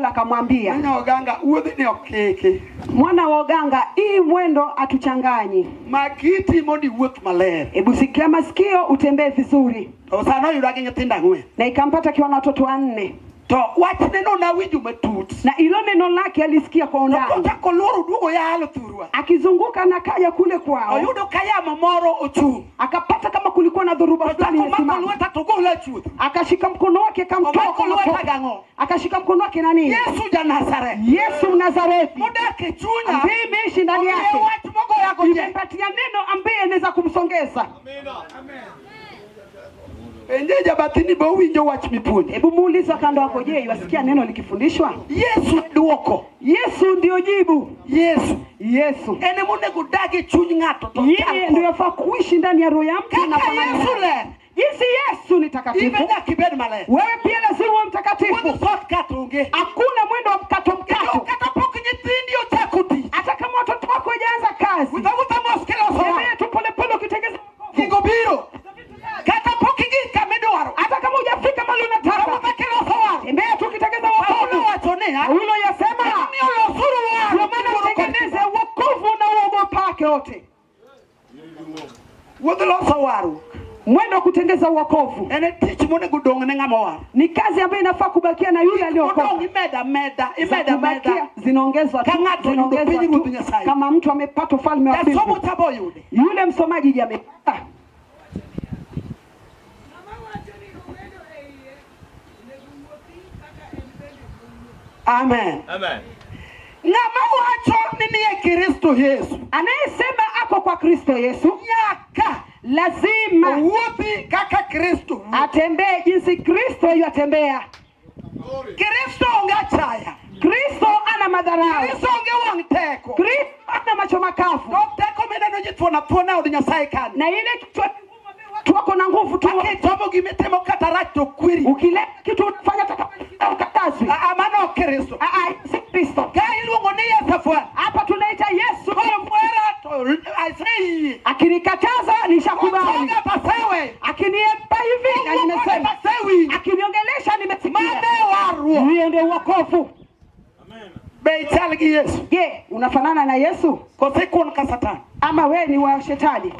pole akamwambia, Mwana oganga wuodhni ok kiki. Mwana wa Oganga, hii mwendo atuchanganyi. Makiti mondo iwuoth maler. Hebu sikia masikio utembee vizuri. To sano oyuda gi nyithindo ang'wen. Na ikampata akiwa na watoto wanne. To wachne no nawinjo matut. Na ilo neno lake alisikia kwa To undani. kochako luoro duogo yalo thurwa. Akizunguka na kaja kule kwao, Oyudo ka yamo moro ochung'. Akapata kama kulikuwa na dhoruba To fulani chako mako imesimama. lweta to gola e chuodho. Akashika mkono wake akamtoa Omako kwa lweta matope. gang'o? Akashika mkono wake na nini? Yesu ja Nazareth. Yesu Mnazareti Modak e chunya. Ambaye imeishi ndani Omiye yake, wach mogoyago je. imempatia neno ambaye anaweza kumsongeza. Penje jabathini be owinjo wach mipuonjo. Hebu muuliza kando yako, je, wasikia neno likifundishwa? Yesu duoko. Yesu ndio jibu. Yesu. Yesu En emonego dag e chuny ng'ato to yeye chal ndio kode. yafaa kuishi ndani ya roho ya mtu na Kaka pamoja Yesu naye. ler. Jinsi Yesu ni In be takatifu, nyaka ibed maler. wewe pia lazima uwe mtakatifu. Wuodh shortcut onge. Hakuna mwendo wa mkato Kendo mkato. kata pok nyithindi ochako tich. Hata kama watoto wako hawajaanza kazi, Wuotha wuotha mos kiloso tembea wang'. tu polepole ukitengeza Gigo biro. Kata pok igik kama idwaro. hata kama hujafika mahali unataka, Wuotha kiloso wang'. tembea tu ukitengeza Paulo wokovu. wacho niya. Paulo yasema, Omiyo losuru wang' ndio maana kuluoro kod utengeneze wokovu na uogopake wote. Wuodh loso warruok Mwendo wa kutengeza wokovu en e tich monego dong' ne ng'ama owar. ni kazi ambayo inafaa kubakia na yule aliyeokoka. Modong' imedo ameda, Za imedo ameda. kubakia zinaongezwa tu, Ka ng'ato oyudo zinaongezwa pinyruodh tu. Nyasaye. Kama mtu amepata ufalme wa Jasomo mbingu, cha boyude. yule msomaji je, amepata? Ng'ama wacho ni obedo e iye onego wuothi kaka en bende owuotho. Amen. Amen. Ng'ama wacho ni nie Kristo Yesu Anayesema ako kwa Kristo Yesu nyaka lazima owuothi kaka Kristo wuotho. atembee jinsi Kristo yuatembea. Kristo onge achaya. Kristo ana madharau, Kristo onge wang' teko. Kristo ana macho makavu, To teko mineno ji thuon athuona e od Nyasaye kanyo. Na ile kichwa kigumu ambayo watu wako na nguvu tu. Kaka itomo gimitimo kata rach to kweri. Ukileta kitu unafanya hata kama ukatazwi. Ah, ah, mano ok Kristo. Ah, ah, si Kristo. Ka iluongo ni Yesu afwara. Hapa tunaita Yesu. Kofwera to aseyie. Akinikataza nishakubali, Kochoga taseweyo. akinipa hivi na Kowuok kode nimesema, tasewinjo. akiniongelesha nimesikia. Mano e warruok. Hiyo ndio wokovu. Be ichal gi Yesu? Je, unafanana na Yesu Koso ikun ka Satan? Ama wewe ni wa shetani?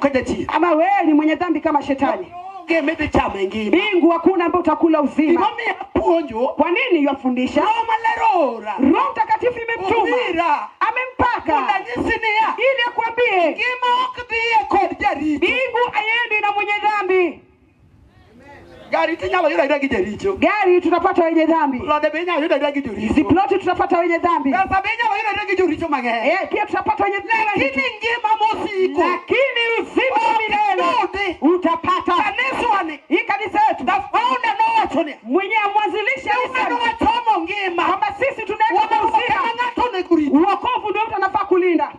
Ka jachien. Ama wewe ni mwenye dhambi kama shetani? Onge midhi chamo e ngima. Mbingu hakuna ambaye utakula uzima. Gimomiyo apuonjo. Kwa nini yafundisha? Roho Maler oora. Roho Mtakatifu imemtuma, Obira. Amempaka Mondo anyisi niya. ili akwambie Ngima ok dhiye kod jaricho. mbingu haiendi na mwenye dhambi. Gari tinyalo yudo ayuda gi jaricho. Gari tutapata wenye dhambi, Lode be inyalo yudo ayuda gi joricho. hizi ploti tutapata wenye dhambi, Pesa be inyalo yudo ayuda gi joricho mang'eny. Pia tutapata wenye dhambi, Lakini ngima mosiko. Lakini uzima wa milele Yudi. utapata. Kaniswani. Hii kanisa yetu The founder nowacho niya. mwenye amwanzilisha Ung'eyo alisema wachomo ngima. kwamba sisi tunaweka Warruok uzima. ema ng'ato onego rit. Uokovu ndio mtu anafaa kulinda.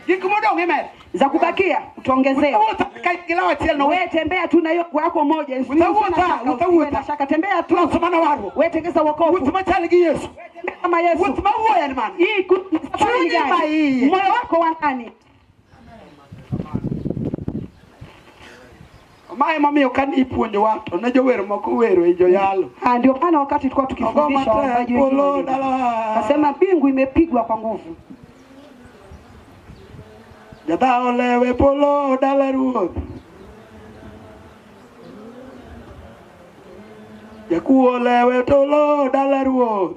Gik modong' imedo. Za kubakia utaongezewa. Wuotho ka gilaw achiel no. Wewe tembea tu na hiyo yako moja. Usiwe na Utawuotha, shaka, utawuotha. usiwe na shaka, tembea tu. Loso mana warruok. Wewe tengeza wokovu. Wuoth machal gi Yesu. Tembea kama Yesu. Wuoth mawuoyo en mano. Hii safari ni Chunyi gani? maiye. Moyo wako wa ndani. Mae emomiyo kane ipuonjowa to ne jower moko wero e joyalo. Ah, ndio maana wakati tulikuwa Ogo tukifundisha matek waimbaji wengine polo waliimba. dalawa. Kasema mbingu imepigwa kwa nguvu. Jadhawo lewe polo dala ruoth. Jakuo lewe tolo dala ruoth.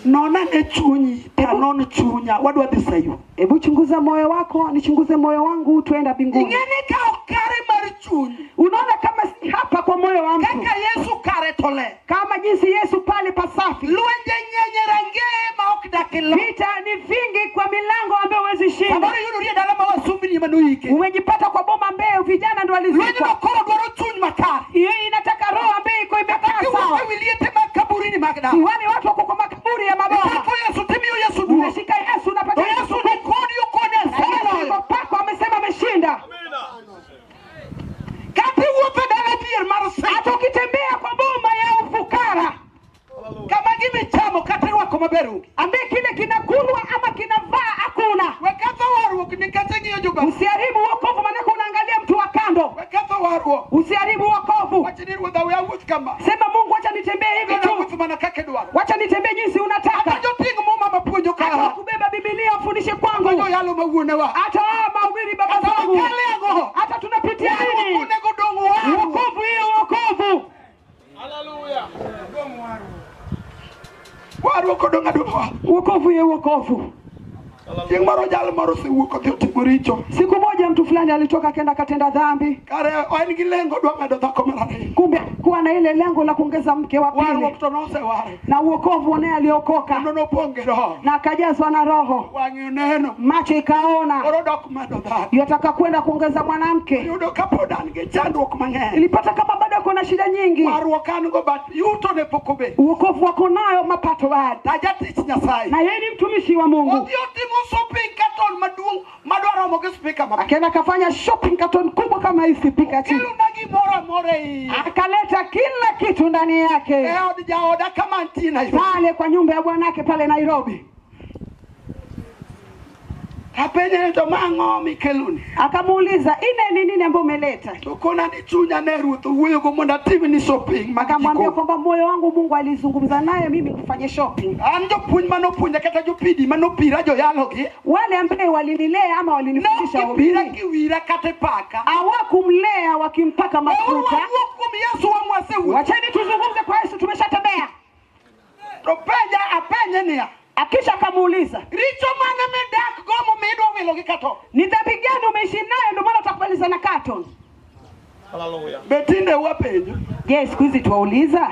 Nona ne chunyi, ta non chunya, wadwa dhi Sayun. Hebu chunguza moyo wako, nichunguze moyo wangu, tuenda mbinguni. Ing'e ni ka ok kare mar chuny. Unaona kama si hapa kwa moyo wa mtu. Kaka Yesu kare to ler. Kama jinsi Yesu pale pasafi. Lwenje ng'eny e rangeye ma ok dak ilo. Vita ni vingi kwa milango ambayo huwezi shinda. Samoro iyudori e dala ma wasumbini ema noike. Umejipata kwa boma ambayo vijana ndio Lwenyno walizikwa. koro dwaro chuny makare. Hiyo inataka roho ambayo iko imekaa Kiwuotho sawa. e wi liete mag kaburini mag dala. Si wale watu wako kwa makaburi ya maboma. Itako Yesu timiyo Yesu duong'. Unashika Yesu unapata To Yesu ni kodi okoni Na Yesu aseloyo. yuko pako amesema ameshinda. Kata iwuotho e dala dhier mar sik. Hata ukitembea kwa boma ya ufukara. Kama gima ichamo kata irwako maber onge. Ambaye kile kinakulwa ama kinavaa hakuna. We ketho warruok nikech ing'iyo joba. Usiharibu wokovu maana unaangalia mtu wa kando. We ketho warruok. Usiharibu wokovu. Wach ni Ruodha we awuoth kama. Sema Mungu, wacha nitembee hivi Kona tu, wuoth mana kaka idwaro. wacha nitembee jinsi unataka. Kata joting' muma mapuonjo Hata ka. kubeba Biblia ufundishe Kata kwangu, joyalo mawuonewa. hata haya mahubiri baba Kata zangu, wakale ang'o. hata tunapitia Warruok nini. onego dong' warruok. Wokovu hiyo wokovu, Warruok odong' adong'a warruok. wokovu hiyo wokovu. Chieng' moro jal moro osewuok odhi otimo richo. Siku moja mtu fulani alitoka akaenda akatenda dhambi, Kare en gi lengo dwa medo dhako mar ariyo. kumbe kuwa na ile lengo la kuongeza mke wa pili, Warruok to noseware. na uokovu naye aliokoka Kendo nopong' gi roho. na akajazwa na Roho, Wang'e oneno. macho ikaona, Koro dok medo dhako. yataka kwenda kuongeza mwanamke. Yudo kapod an gi chandruok mang'eny. Ilipata kama bado ako na shida nyingi, Warruok an go but yuto ne pok obedo. uokovu wako nayo, mapato bado, Tajatich Nyasaye. na yeye ni mtumishi wa Mungu. Odhi otimo shopping carton maduong' madwa romo gi speaker ma. Akaenda akafanya shopping carton kubwa kama hii, sipika chini, Kelona gimoro amora e iye. akaleta kila kitu ndani yake E od jaoda kama antie Nairobi. pale kwa nyumba ya bwanake pale Nairobi. Apenje ni to ma ang'o mikeloni? Akamuuliza, ine ni nini ambayo umeleta? To kona ni chunya ne ruoth owuoyogo mondo atimni shopping mag Akamwambia jikon. kwamba moyo wangu Mungu alizungumza naye mimi kufanya shopping. An jopuonj manopuonja kata jopidi manopira joyalogi Wale ambaye walinilea ama walinifundisha nokipira ubiri giwira kata e paka. hawakumlea wakimpaka Weuru mafuta. wawuo kuom Yesu wang' wasewuotho. Wacheni tuzungumze kwa Yesu, tumeshatembea. To penja apenje niya, Akisha akamuuliza, richo mane midak go momiyo idwa wilo gi katon? ni dhambi gani umeishi nayo ndio maana utakubaliza na carton? Be tinde wapenjo? Je, siku hizi tuwauliza?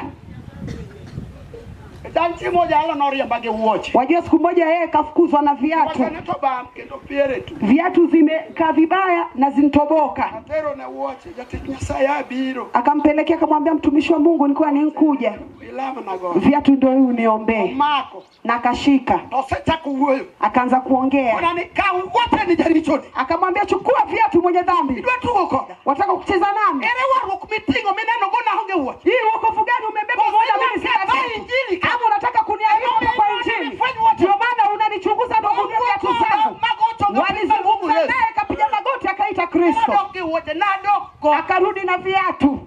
Jal chiemo jalo noriemba gi wuoche. Wajua siku moja yeye kafukuzwa na viatu, Wachane to bam kendo piere tu. viatu zimekaa vibaya na zintoboka. Atero ne wuoche jatich Nyasaye abiro. Akampelekea akamwambia, mtumishi wa Mungu, nilikuwa ninkuja, Ilamna go. viatu ndio huyu niombee, Omako. na akashika To osechako wuoyo. akaanza kuongea, Kona ni kaw wuoche ni jarichoni. akamwambia chukua viatu, mwenye dhambi, Idwa tugo koda. wataka kucheza nami? Ere warruok miting'o mineno go naonge wuoche. Hii wokovu gani umebeba? Umeona mimi sina Ketho kitu. injili ka. Ama unataka kuniaibisha kwa injili? Ndio maana unanichunguza ndio kujua viatu zangu. Walizungumza naye, akapiga magoti, akaita Kristo, Nadok gi wuoche nadok go. akarudi na viatu.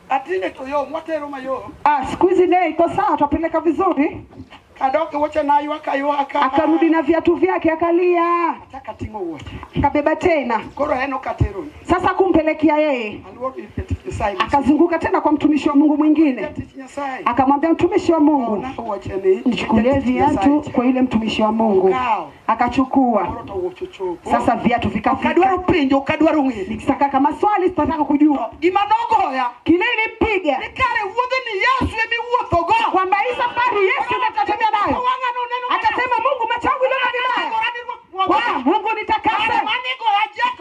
Atinde to yom watero mayom. Ah, siku hizi naye iko sawa, tutapeleka vizuri. Kadok gi wuoche naywak aywaka. Akarudi na viatu vyake, akalia, Achako ating'o wuoche. akabeba tena. Koro en ok ateroni. Sasa kumpelekea yeye, Aluoro ir jatich Nyasaye. akazunguka tena kwa mtumishi wa Mungu mwingine, Jatich Nyasaye. akamwambia mtumishi wa Mungu, Ona wuoche ni. nichukulie Jatich viatu Nyasaye cha. kwa yule mtumishi wa Mungu. Kawo. Akachukua Koro to wuoche ochopo. sasa viatu vikafika. Kadwaro penjo ok adwaro ng'eyo. Nikitaka kama swali sitataka kujua Gima nogoya kile ilimpiga ni kare wuodhni Yesu emiwuothogo. kwamba hii safari Yesu ndiye atatembea nayo. Wang'a noneno Akasema Mungu, macho yangu iliona vibaya, kwa Mungu nitakase.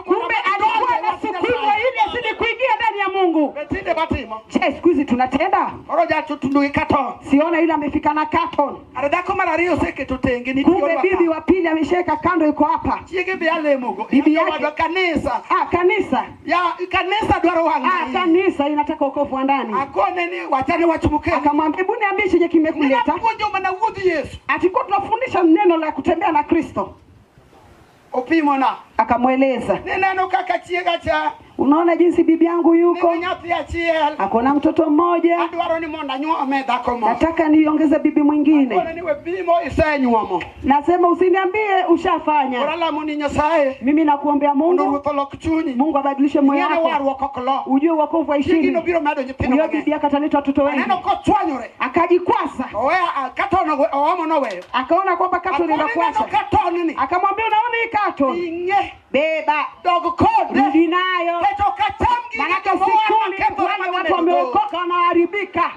Kumbe alikuwa anasukumwa ili azidi kuingia ndani ya Mungu. Tinde batimo. Je, siku hizi tunatenda? Koro jacho tundu gi katon. Siona yule amefika na carton, Kare dhako mar ariyo oseketo tenge nitie kumbe orwaka. bibi wa pili ameshaweka kando, yuko hapa. Chiege be alemogo. Bibi yake. Owadwa kanisa. Ah, kanisa Ya kanisa dwaro wang'. ah, kanisa inataka wokovu wa ndani. Akone ni wachane wach mokelo. Akamwambia, hebu niambie chenye kimekuleta. Ninapuonjo mana wuodh Yesu. Atikuwa tunafundisha neno la kutembea na Kristo. Opimona. Akamweleza, Nineno kaka chiega cha. unaona jinsi bibi yangu yuko, Nigi nyathi achiel. akona mtoto mmoja, Adwaro ni mondo anyuome dhako moro. nataka niongeze bibi Akone mwingine. ni we pimo isenyuomo. Nasema usiniambie Koro ushafanya. alamo ni Nyasaye. Mimi nakuombea Mondo Mungu, ruoth olok chunyi. Mungu abadilishe moyo Ing'e ni wako, warruok ok lo. ujue wokovu wa Chiegino ishini. biro medo nyithindo Huyo mang'eny. bibi yake ataleta watoto wengi. Aneno kochwanyore. Akajikwasa, Oweya katon oomo noweyo. akaona kwamba kato Akone neno linakuacha, katon ni. akamwambia unaona hii kato, Ing'e beba, dog kode. rudi nayo, Kecho kacham gigi manake joma sikuli wakethore wale madhi watu medo dhoot. wameokoka wanaharibika.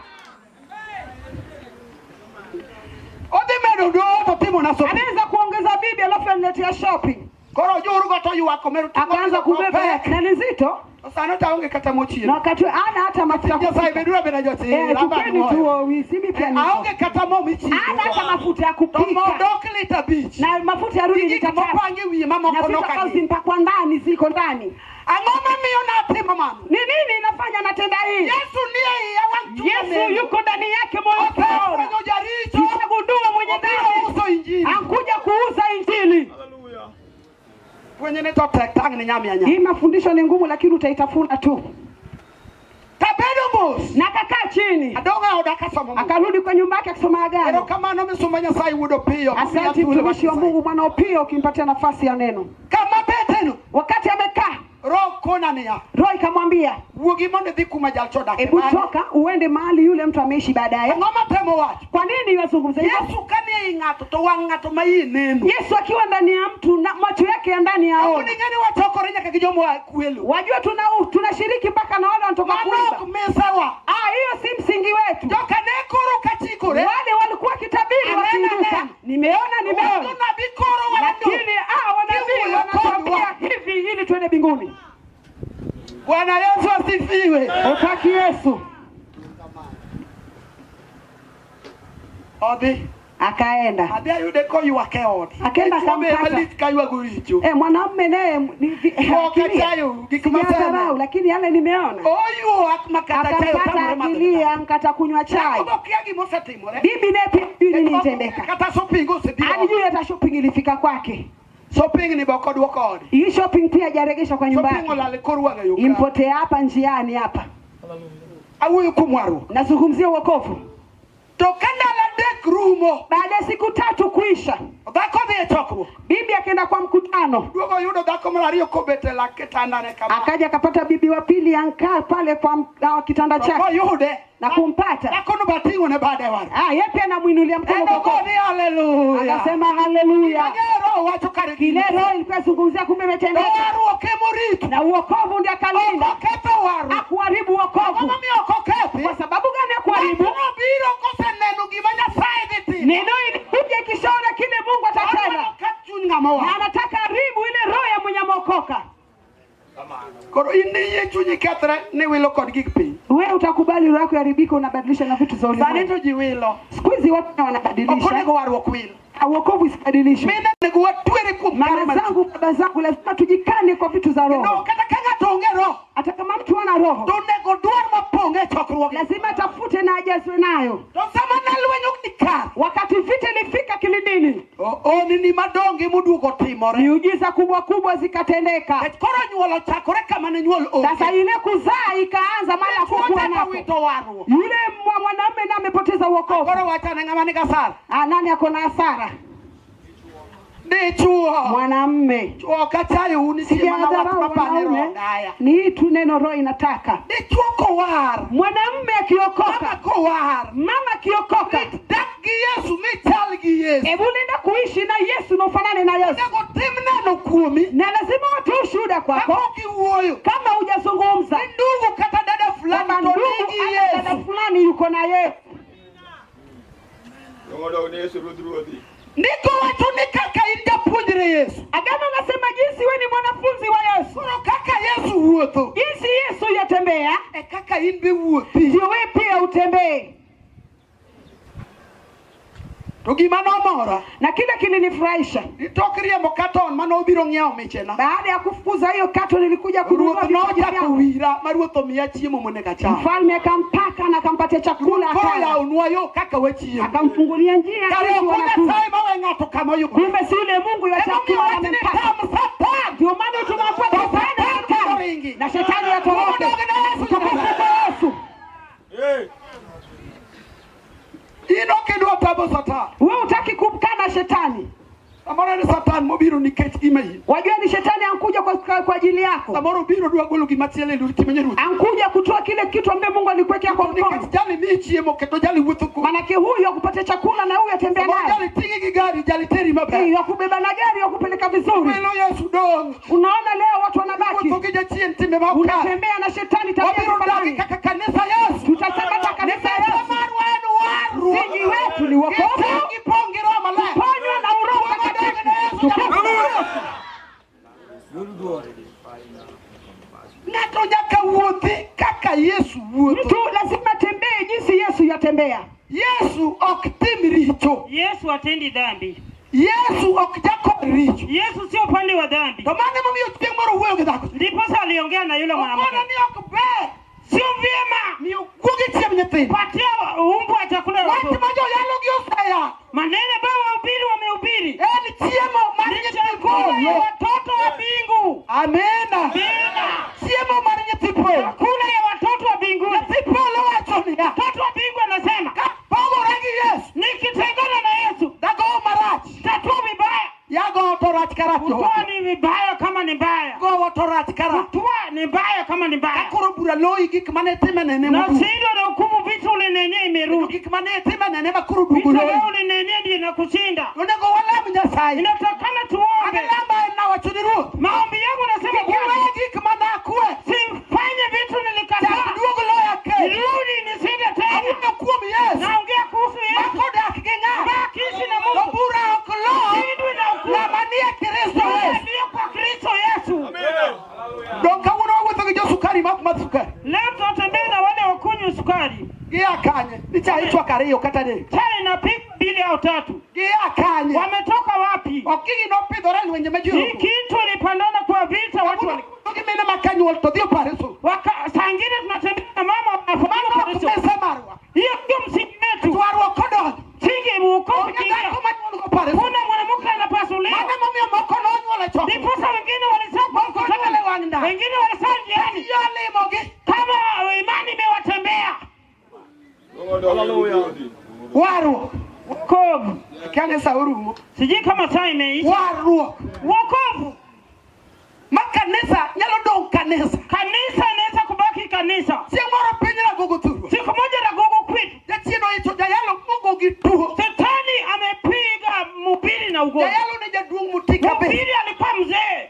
Odhi medo dhoot otimona shopping. Anaweza kuongeza bibi alafu aniletea shopping, Koro ojurugo to ywak omedo ting'o akaanza kubeba mapek. na ni nzito, To sano to aonge kata na mochielo. wakati ana hata mafuta ya Nyasaye kupika. beduru abeda jochir. Eh, chukeni tu wawisi, mimi pia niko. Aonge kata mo michiwo. Ana hata mafuta ya To mo kupika dok lita abich. na mafuta yarudi Gi gik lita tatu mopangi e wiye na mamoko vitu ambavyo nokagi. zimpakwa ndani ziko ndani. Ang'o mamiyo natimo mano? Ni nini inafanya natenda hii? Yesu nie iya wang' chunya Yesu neno. yuko ndani yake, moyo utaona. Osefwenyo jaricho. Tutagundua mwenye Obiro dhambi uso injili. ankuja kuuza injili. Puonjne to tek tang' ni nyami anya. Hii mafundisho ni ngumu, lakini utaitafuna tu. mos. Na akakaa chini. Adong' e oda kasomo Muma. Akarudi kwa nyumba yake akisoma agano. Erokamano misumba Nyasaye wuod Opiyo. Asante mtumishi wa Mungu mwana Opiyo, ukimpatia nafasi ya neno. Kama beteno, Wakati amekaa, Roho kona niya, Roho ikamwambia, wuogi mondo idhi kuma jalcha odak. hebu toka uende mahali yule mtu ameishi baadaye. Ang'o matemo wacho? Kwa nini yazungumza hivyo? Yesu kanie i ng'ato to wang' ng'ato ma iye neno. Yesu akiwa ndani ya mtu na macho yake ya ndani yaona. Kaponi ing'e ni wachokore nyaka gi joma kwelo. Wajua tuna tunashiriki mpaka na wale wanatoka Mano ok kuiba. misawa. Ah, hiyo si msingi wetu. Joka ne koro kachikore. Wale walikuwa kitabiri Anena wakiinuka, neno. nimeona nimeona, Jonabi koro wacho. lakini wanabii Kiwuoyo wanatuambia kodwa. hivi ili tuende mbinguni. Bwana Yesu asifiwe. Utaki Yesu Odhi. akaenda Adhi ayude koywak e ot. Akaenda Dichwo be akampata. malich ka ywago richo. Mwanamume naye Ok achayo gik sijadharau, masene. lakini yale nimeona. Oywak makata chayo Akampata tamore madho. akilia, nkata kunywa chai. Dhako bokia gimosetimore. Bibi naye pia hajui nini itendeka, Kata shopping osebiro. alijui hata shopping ilifika kwake. Shopping ni bok odwoko ode. Hii shopping pia hajaregesha kwa nyumba Shopping yake, olal e kor wang'a yo ka. impotea hapa njiani hapa. Awuoyo kuom warruok. Nazungumzia wokovu. To ka ndalo adek rumo, Baada ya siku 3 kuisha, dhako dhi e chokruok. bibi akaenda kwa mkutano, Duogo yudo dhako mar ariyo kobet e lak kitandane kama. akaja akapata bibi wa pili ankaa pale kwa kitanda To chake koyude, na kumpata. dhako no bating'o ne bade war. Yeye pia anamuinulia mkono En kwa ogo kofi. ni haleluya. Akasema haleluya. Ang'eyo Roho wacho kare Kile gini. roho ilikuwa zungumzia kumbe To imetendeka, warruok emorito. na uokovu ndiye Ok akalinda, oketho warruok. akuharibu Ang'o wokovu. momiyo ok okethi? Kwa sababu gani akuharibu? Ng'atno biro koseneno gima Nyasaye dhi timo. Neno ilikuja ikishaona kile Mungu atatenda, Odwaro keth chuny ng'ama na owar. anataka haribu ile roho ya mwenye ameokoka. Koro in iyie chunyi kethre ni wilo kod gik piny. Wewe utakubali roho yako iharibike, unabadilisha na vitu za Sani ulimwengu. to ji wilo. Siku hizi watu Ok wanabadilisha, onego warruok wil. wokovu isibadilishwe. Mine onego watwere kuom kare Mama mar zangu, baba zangu, lazima tujikane kwa vitu za Kendo roho. kata ka ng'ato onge roho, Hata kama mtu ana roho, to onego dwar mapong' e chokruoge. lazima atafute na ajazwe nayo. To sama ne lweny ok nikar, Wakati vita ilifika kilindini, honni madongo emoduogo timore. miujiza kubwa kubwa zikatendeka. Nikech koro nyuol ochakore kama ne nyuol onge. Sasa ile kuzaa ikaanza mara Dichwo hakukuwa chako nako. wito warruok. Yule mwanaume naye amepoteza wokovu. Koro wachane ng'ama nigi hasara. Nani ako na hasara? Dichwo. Mwanamme. Chwo ok achayo un nitie mana wach Sijadharau mapani roho wanaume, daya. ni hii tu neno roho inataka. Dichwo kowar, Mwanamme mama akiokoka, kowar, mama akiokoka, rit dak gi Yesu michal gi Yesu. hebu nenda kuishi na Yesu na ufanane na Yesu, Onego tim neno kuomi na lazima watoe ushuhuda kwako kapok iwuoyo. kama hujazungumza Ni ndugu kata dada fulani kwamba to ndugu nigi ama dada Yesu. fulani yuko na Yesu. Ndiko wacho ni kaka in japuonjre Yesu. Agano nasema jinsi wewe ni mwanafunzi wa Yesu, Koro kaka Yesu wuotho, jinsi Yesu yatembea e kaka in be wuothi. ndio wewe pia utembee. To gima nomora, Na kile kilinifurahisha ni tok riembo katon mane obiro ng'iewo michena. baada ya kufukuza hiyo kato, nilikuja kununua Ruoth vipaji nochako vyangu. wira ma ruoth omiya chiemo monego acham. Mfalme akampaka na akampatia chakula Koro akala, yawnwa yo kaka wachiemo. akamfungulia njia Kare sisi ok wanafunzi. Nyasaye mawe ng'ato kama oyudo. Kumbe si yule Mungu ya Emomiyo chakula wach ni amempaka. tam Satan. Ndio maana tunamfuata Shetani na shetani atoroke. Mondo odogne Yesu Tukufu kwa Yesu. In ok idwa tamo Satan. Wewe hutaki kumkana shetani. Samoro en Satan mobiro nikech gima in. Wajua ni shetani ankuja kwa ajili yako, Samoro obiro dwa golo gima chielo e lweti kimenyo ruoth. ankuja kutoa kile kitu ambaye Mungu alikuwekea kwa mkono. Nikech jali miyi chiemo kendo jali wuotho kodi. Manake huyu akupatia chakula na huyu atembea Samoro naye, jali ting'i gi gari, jali teri maber. huyu akubeba na gari, akupeleka vizuri. Welo Yesu dong'. Unaona leo watu wanabaki, Wuotho gi jachien timbe ma ok kare. unatembea na shetani tabia Wabiro dagi zifanani. kaka kanisa Yesu. Tutasema hata kanisa Mesa Yesu, marwa en warruok. msingi wetu ni wokovu, Kitang' ipong' gi Roho Maler. kuponywa na Roho Mtakatifu. Tukufu kwa Yesu. Ng'ato nyaka wuothi kaka Yesu wuotho. Mtu lazima atembee jinsi Yesu yatembea. Yesu ok tim richo. Yesu hatendi dhambi. Yesu ok jakod richo. Yesu sio upande wa dhambi. To mano emomiyo chieng' moro owuoyo gi dhako. Ndiposa aliongea na yule mwanamke, Okone ni ok ber sio vyema miyo guogi chiemb nyithindo. patia umbwa chakula ya Wach watoto. ma joyalo gi oseya Maneno ambayo wahubiri wamehubiri en chiemo mar ni nyithi chakula ya polo. watoto wa mbingu. Amina. Amina. Chiemo mar nyithi polo. Chakula ya watoto wa mbinguni. Nyithi polo rach Kutoa ni vibaya kama ni mbaya. Gowo to rach ka rach. Kutoa ni mbaya kama ni mbaya. Ka koro bura loyi gik mane itime nene Na moduogo. shindo na hukumu vitu ulinenia imerudi. Gik mane itime nene ma koro duogo Vitu loyi. leo ulinenia ndiyo inakushinda. Onego walam Nyasaye. Inatakana tuombe. An lamba en nawacho ni Ruoth. Maombi yangu nasema Kik iwe Bwana, gik mane akwe. sifanye vitu nilikataa. Chak duog loya kendo. Rudi nisinde tena. Awuoyo kuom Yesu. Naongea kuhusu Yesu. Makodak gi ng'a. Baki ishi na To Mungu. bura ok lo. Shindwe na hukumu. Ng'ama nie Kristo Yesu. Aliye kwa Kristo Yesu. Dong kawuono wawuotho gi josukari ma ok madh sukari. Leo tunatembea na wale wakunywa sukari. Gia kanye? Ni chai ichwako ariyo kata adek. Chai inapikwa mbili au tatu. Gia kanye? Wametoka wapi? Ok gigi nopidhore e lwenje ma ji Hii oromo. kitu ilipandana kwa vita watu wali Kawuono gi mine ma kanyuol to dhi opare so. waka, saa ingine tunatembea na mama Mano wanafanyiwa ok operation. mesa marwa. Hiyo sio msingi wetu. Twarruok kodonjo. Msingi wokovu Onge kiingia. dhako manyuol go pare so. Kuna mwanamke anapasuliwa. Mano emomiyo moko nonyuol e chokruok. Ndiposa wengine walizaa kwa Moko nonyuol e wang' mkutano, ndara. wengine walizaa njiani, Ji olimogi. kama imani imewatembea. Warruok. Wokovu, Akia ni sa orumo. sijui kama saa imeisha. Warruok. Wokovu, Ma kanisa nyalo dong' kanisa. kanisa inaweza kubaki kanisa. Chieng' moro piny ragogo thurwa. Siku moja Ragogo kwetu, Jachien oicho jayalo mogo gi tuo. shetani amepiga mhubiri na ugonjwa. Jayalo ne jaduong' moti kabisa. Mhubiri alikuwa mzee.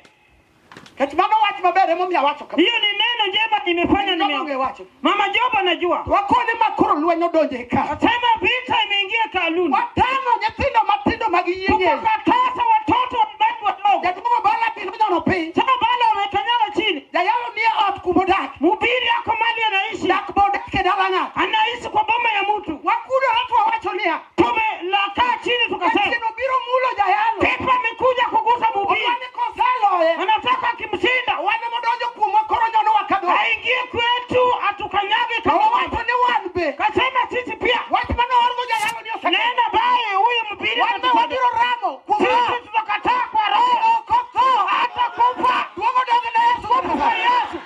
Kech mano wach maber emomiyo awacho kama. Hiyo ni neno njema nimefanya Job ong'e nime. wacho. Mama Job anajua. Wakone ma koro lweny odonjo e ka. Asema vita imeingia hekaluni. Watang'o nyithindo matindo mag yie ng'eyo. Tukakataza watoto wabaki wadogo. Jaduong' Obala bin onyono piny. Sasa bado wamekanyaga chini. Jayalo nie ot kumodak. Mhubiri ako mali anaishi. Dak bodak e dala ng'ato. Anaishi kwa boma ya mtu. Wakudore to wawacho niya. Tumelakaa chini tukasema Jachien obiro mulo jayalo. pepo amekuja kugusa mhubiri. Owane koseloye. Anataka akimshinda Wan emodonjo kuomwa koro nyonowa ka dhok. aingie kwetu atukanyage To kama wawacho ni wan be. Kasema sisi pia Wach mane oorgo jayalo ni oseketho. nenda baye huyu mhubiri Wan be anatufanya. wabiro ramo kuom roho. Sisi tutakataa kwa roho Ok otho. hata kufa Duogo dog ne Yesu kwa Yesu.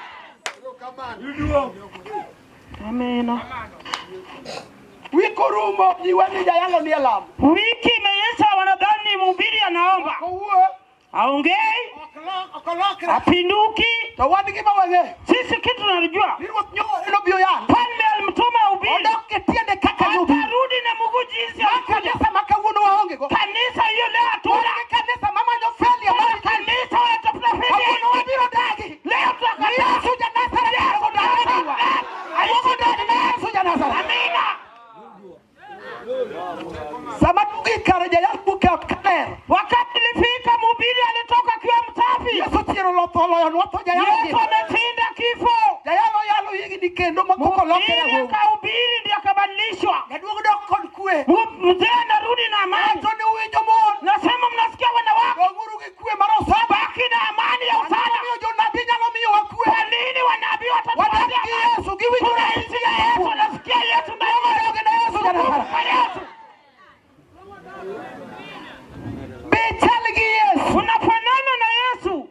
Amina. Wik orumo jiwa ni jayalo ni e lamo. Wiki imeisha, wanadhani mhubiri anaomba, Owuo aongei, ok olokre. apinduki. To wan gima wang'eyo. Sisi kitu tunajua, Ni ruoth nyoro nobiro yalo. mfalme alimtuma ahubiri, Odok e tiende kaka nobiro. atarudi na mguu jinsi Ma alikuja. kanisa ma kawuono waonge go. Kanisa hiyo leo Wan hatuna gi kanisa mamanyo failure mar Kuna kanisa wanatafuta Kawuono fedha. wabiro dagi. Leo Ni tutakataa. Yesu ja Nazareth onego odag e diwa. Duogo dog ne Yesu ja Nazareth. Amina. Sama dugi kare jayal buke ot kaler. Wakati ilifika, mhubiri alitoka akiwa msafi. Yesu chiero lotho oloyonwa tho jayalo Yesu ngima. ameshinda kifo. Jayalo yalo higni kendo ma koko lokre Mhubiri wuowi. akahubiri ndio akabadilishwa. Jaduong' dok kod kwe. Mzee anarudi na amani. Wacho ni uwinjo mon. Nasema mnasikia wanawake, Donguru gi kwe mar osana. baki na amani ya Ang'o usana. momiyo jonabi nyalo miyowa kwe? Kwa nini wanabii Wadak watatupatia gi amani? Yesu giwinjo Tunaishi na Yesu, nasikia Yesu ndani Duogo yetu. dog ne Yesu ja Nazareth. Kwa Yesu Be ichal gi Yesu. unafanana na Yesu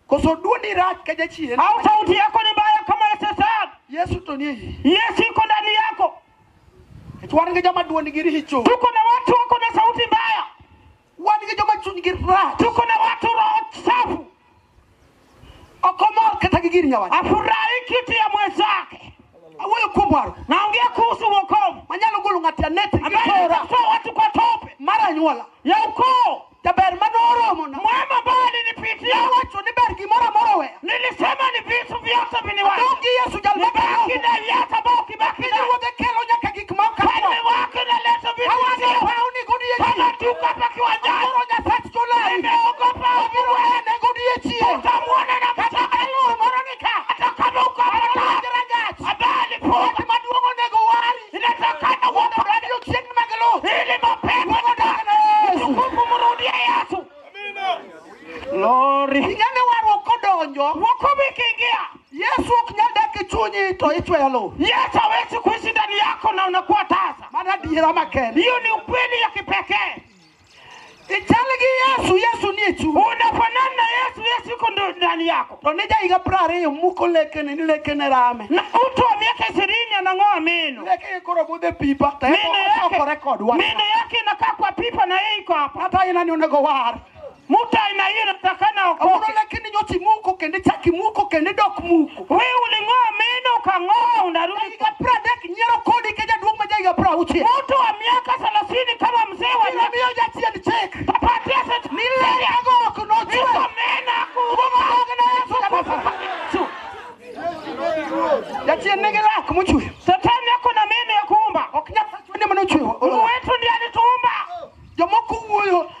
Koso duondi rach ka jachien. au sauti yako ni mbaya kama ya shetani? Yesu to nie iyi. Yesu iko ndani yako. Nikech wan gi joma duondgi richo. Tuko na watu wako na sauti mbaya, Wan gi joma chunygi rach. tuko na watu roho chafu, Ok omor kata gi gir nyawadgi. afurahi kitu ya mwenzake. Awuoyo kuom warruok. Naongea kuhusu wokovu Manyalo golo ng'ato e net gi ambaye tora anaweza kutoa watu kwa tope mar anyuola. ya ukoo. Jaber manoromo na. Mwema ambaye alinipitia, Awacho ni ber gimoro amora oweya. nilisema ni vitu vyote viniwache, Dong gi Yesu jal nibaki maber. na Yesu ambao ukibaki Piny naye ruodhe kelo nyaka gik ma ok Falme akwa. wake naleta vitu Awacho vizuri. paw ni godiechieng'. Kama tuko hapa kiwanjani, Awuoro Nyasach Jolawi. nimeogopa Obiro nene godiechieng'. utamwona na Kata ka lor moro ni ka. hata kama uko hapa Awinjo rangach. ambaye alifunga Wach maduong' onego wari. inatakana Mondo uokoke odiechieng' mag luth. ili mapepo Duogo dog ne Yesu. utukufu mrudie Yesu. Glory. Ing'e ni warruok kodonjo, Wokovu ikiingia, Yesu ok nyal dak e chunyi to ichweyo lowo. Yesu hawezi kuishi ndani yako na unakuwa tasa. Mano adiera makende. Hiyo ni ukweli ya kipekee. Ichal gi Yesu, Yesu nie chunyi. Unafanana na Yesu, Yesu yuko ndani yako. To ni jahiga 20 muko lekene ni lekene rame. Na mtu wa miaka 20 anang'oa meno. Lekege koro budho e pipa to Meno en ochokore yake, kodwa. meno yake inakaa kwa pipa na yeye iko hapa. Kata ina ni onego war. Mtu aina hiyo inatakana Kawuono okoke. lakini nyocha imuko kendo ichak imuko kendo idok muko. Wewe uling'oa meno ukang'oa, unarudi. Higa 30 nyiero kodi ka jaduong' ma jahiga 60. Mtu wa miaka 30 kama mzee wa Ibiro miyo jachien chik. tapatia shetani Ni lekago ok nochwe. hizo meno aku Jachien nigi lak mochwe. Shetani ako na meno ya kuumba. Ok Nyasachwa ni manochweyo. Mungu wetu ndiye alituumba. Jomoko wuoyo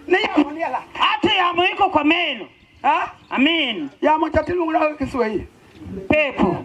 ni yamo nie lak. Hata yamo iko kwa meno. Ha? Amin. Yamo cha tiluongo nang'o gi Kiswahili? Pepo.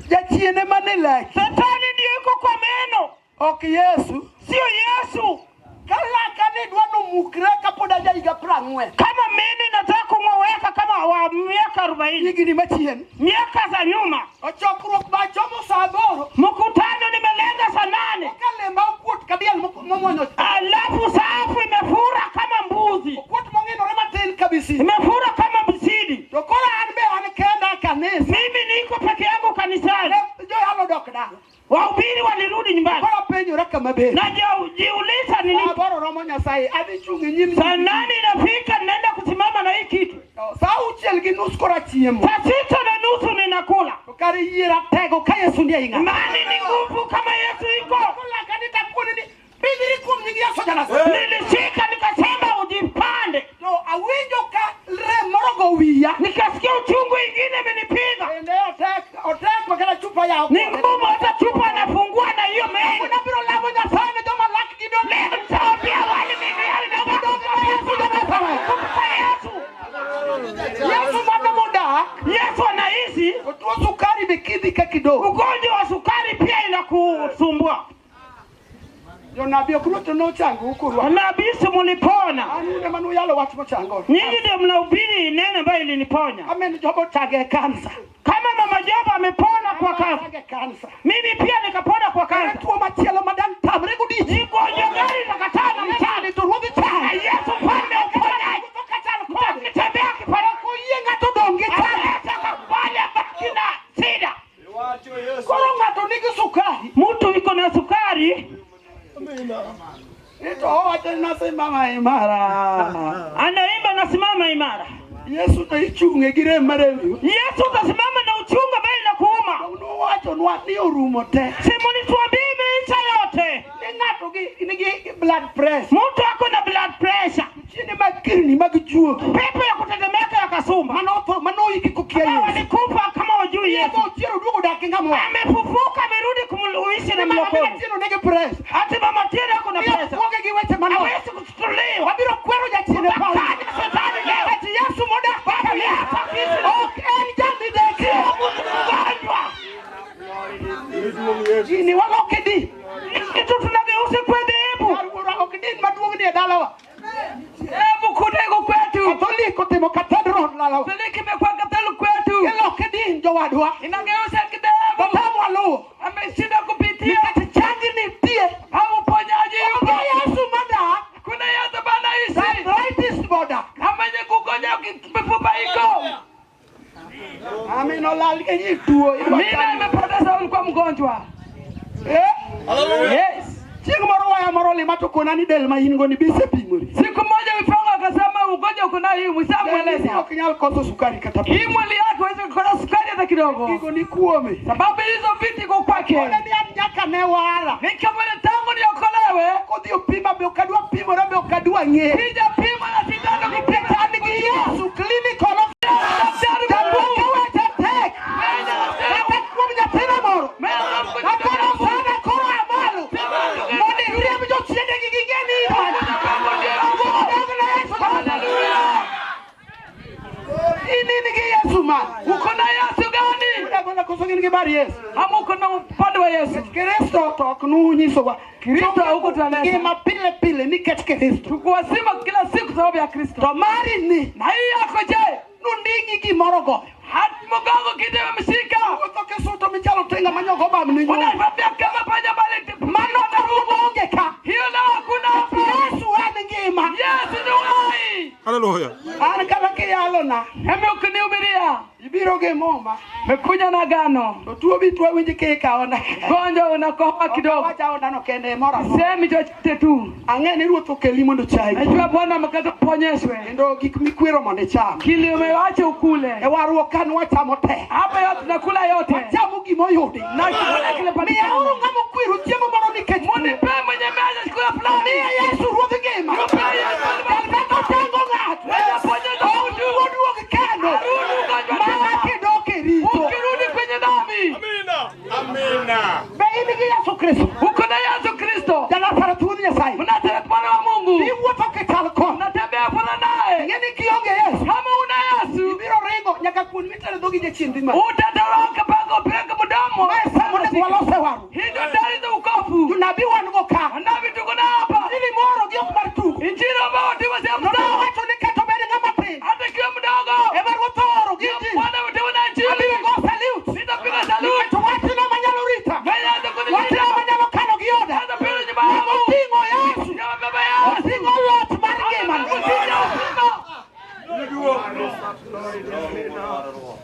Jachien ema ni laki. Shetani ndiyo iko kwa meno, Ok Yesu. sio Yesu. Ka laka ni dwa nomukre kapod aja higa 40. Kama meno inataka kung'oweka kama wa miaka 40, Higni machien. miaka za nyuma. Ochokruok ba chomo sa 8. Mkutano nimelenga saa 8, Ka lemba okuot ka diel momwonyo. alafu safu imefura kama mbuzi, Okuot mong'inore matin kabisa. imefura kama msidi. To koro an be an kenda e kanisa. Mimi niko peke yangu kanisani, Joyalo odok dala. wahubiri walirudi nyumbani. Koro apenjora kama bende. Najiuliza Sa nilipo 8 romo Nyasaye adhi chung' e nyim saa 8 inafika, ninaenda kusimama na hii kitu. Sa 6:30 koro achiemo. Saa 6:30 ninakula. To kare yie ratego ka Yesu nie ei ng'ato. Imani ni nguvu kama Yesu iko. Laka ni takuoni ni bidhri kuom nying Yesu ja Nazareth. Nilishika nikasema ujipande, To awinjo ka rem moro go wiya. nikasikia uchungu ingine imenipiga, Bende otek otek makata chupa yawo. ni ngumu, hata chupa nafungua na hiyo meno. Abiro lamo Nyasaye ne joma lak gi dong'. Leo nitawaambia wale meno yao inataka kumpa Yesu. Yesu mano modak. Yesu anaishi. To tuo sukari be kidhi ka kidogo. Ugonjwa wa sukari pia inakusumbua. Jonabi ok ruoth to nochango ukorwa. Nabii si mulipona An un ema nuyalo wach mochango. nyinyi, ndio mnahubiri neno ambayo iliniponya. Amen jogo chage e kansa. Kama mama Job amepona kwa kansa, Chage e kansa. mimi pia nikapona kwa Kare kansa. tuo machielo madan tamre godiechieng'. Ni gonjwa gani nakataa na mchana? To ruodh Na chang. Yesu mfalme wa uponyaji. Mtakitembea kifalme. Oyie ng'ato dong' gi chan. Anaweza kukubali abaki na shida. Koro ng'ato nigi sukari. Mtu iko na sukari Ni to owacho ni nasimama imara. anaimba nasimama imara. Yesu to ichung'e gi rem marem. Yesu utasimama na uchungu ambaye inakuuma. Nowachonwa ni orumo te. Si mlituambia imeisha yote. Ni ng'ato gi nigi blood pressure. Mtu ako na blood pressure, Chiene mag kirni mag juogi. pepo ya kutetemeka ya kasumba, Mano otho manoiki kokia ambao Yesu. walikufa kama wajui Yesu. Yesu ochiero oduogo dak gi ng'ama owar. Amefufuka, amerudi kumluishi na Mama mlokoni. Tieno nigi pressure. Hata mama Tieno ako na Biro pressure, kuoge gi weche manok. hawezi kuchukuliwa. Wabiro kwero jachien e piny. Utakaje shetani leo? Nikech Yesu modak e kanisa ok en jamidekre. Mgonjwa Gini waloke din. kitu tunageuza kwa dhehebu. Kar wuora ok din maduong' ni e dalawa. Hebu kutego kwetu. Katholik otimo cathedral dalawa. Katoliki imekuwa Katoliki kwetu. Iloke din jowadwa. Inageuza kidhehebu. Otamwa luwo. Ameshinda kupitia Nikech changi nitie. au uponyaji yupo. Onge Yesu modak. Kuna Yesu Bwana ishi. Arthritis modak. Kama yenye kugonya mifupa iko. Amin olal gi ji tuo. Mimi nimepoteza ulikuwa mgonjwa. Eh? Yes. Chieng' moro waya moro lima to kona ni del ma in go ni bisepimori. Siku moja mipango akasema ugonjwa uko nayo hii, mshamueleza. Ok nyal koso sukari kata Hii piny. mwili yako haiwezi kukosa sukari hata kidogo. Gigo ni kuome. Sababu hizo vitu iko kwake. Kone ni an nyaka ne wara. Nikamwona tangu niokolewe, Kodhi opima be ok adwa pimora be ok adwa ng'eyo. sijapima na sindano Nikech kupima. an gi Yesu clinical of Daktari Jaduong' mkuu. kawacha tek. Kata kuom nyathina moro. Akono sana koro amalo. Mondo iriemb jochiende gi ging'e ni in mano. Dog na Yesu. In in gi Yesu man. Uko na Yesu gani? Udagola koso gin gi bar Yesu. Ama uko na upande wa Yesu? Kristo to ok nunyisowa. Kristo haukutueleza. Ngima pile pile nikech Kristo. Tukuwasima kila siku sababu ya Kristo. To mari ni Na hii yako je? nunding'i gimoro goyo. Hati mgongo kitu imemshika. Wuotho kisuto michalo tinga manyogo bamni nyuma. Unatembea kama panya bali Mano kawuono onge ka. hiyo leo hakuna hapa. Yesu en ngima. Yesu ni uhai. Hallelujah. An kata kiyalona Hebu ukinihubiria ibiro Ibiro gi muma. Mekuja na agano. To tuo bi tuo winji kikaona. Gonjwa unakohoa kidogo. Wacha ondano kende moro amora. Semi chochote tu. Ang'e ni Ruoth okeli mondo chai. Najua Bwana amekata kuponyeshwe. Kendo gik mikwero mondo icham. Kile umewacha ukule. E warruok kan wachamo te. Hapa yote tunakula yote. Wachamo gima oyudi. Na chakula kile patikana. Miyauru ng'ama okwero chiemo moro nikech tuo. Munipe mwenye meza chakula fulani. Miya Yesu ruodh ngima. Nipe Yesu Jal ma kochango ng'ato. Mwenye ponya mtu. Oduog kendo. Arudi ugonjwa Mana tena. kidok e richo. Ukirudi kwenye dhambi. Amina. Be in gi Yesu Kristo? Uko na Yesu Kristo. Janazareth wuod Nyasaye. Mnazareth mwana wa Mungu. Iwuotho kichal kode. Unatembea fana naye. Ing'e ni kionge Yesu. Kama una Yesu Ibiro ringo nyaka kuond mitero dhogi jachien dhi malo. utatoroka mpaka upeleke mdomo. Mae sa monego walose warruok. Hii ndio dalili za ukovu. Jonabi wan go ka. Nabii tuko na hapa. Injili moro gi ok mar tugo. Injili ambayo tiwa sehemu To sawa. wacho ni kata obed ng'ama tin. Hata ikiwa mdogo. Ema Ruoth ooro gi injili. Bwana ametiwa na injili. Abiro go salute. Nitapiga saluti. Nikech wachno manyalo rita. Mwenye anaweza Wachno kunilinda. manyalo kano gi oda. Hata pili nyuma yangu. Oting'o Yesu. Ya baba yangu. Oting'o loch mar ngimana. Amekuja uzima.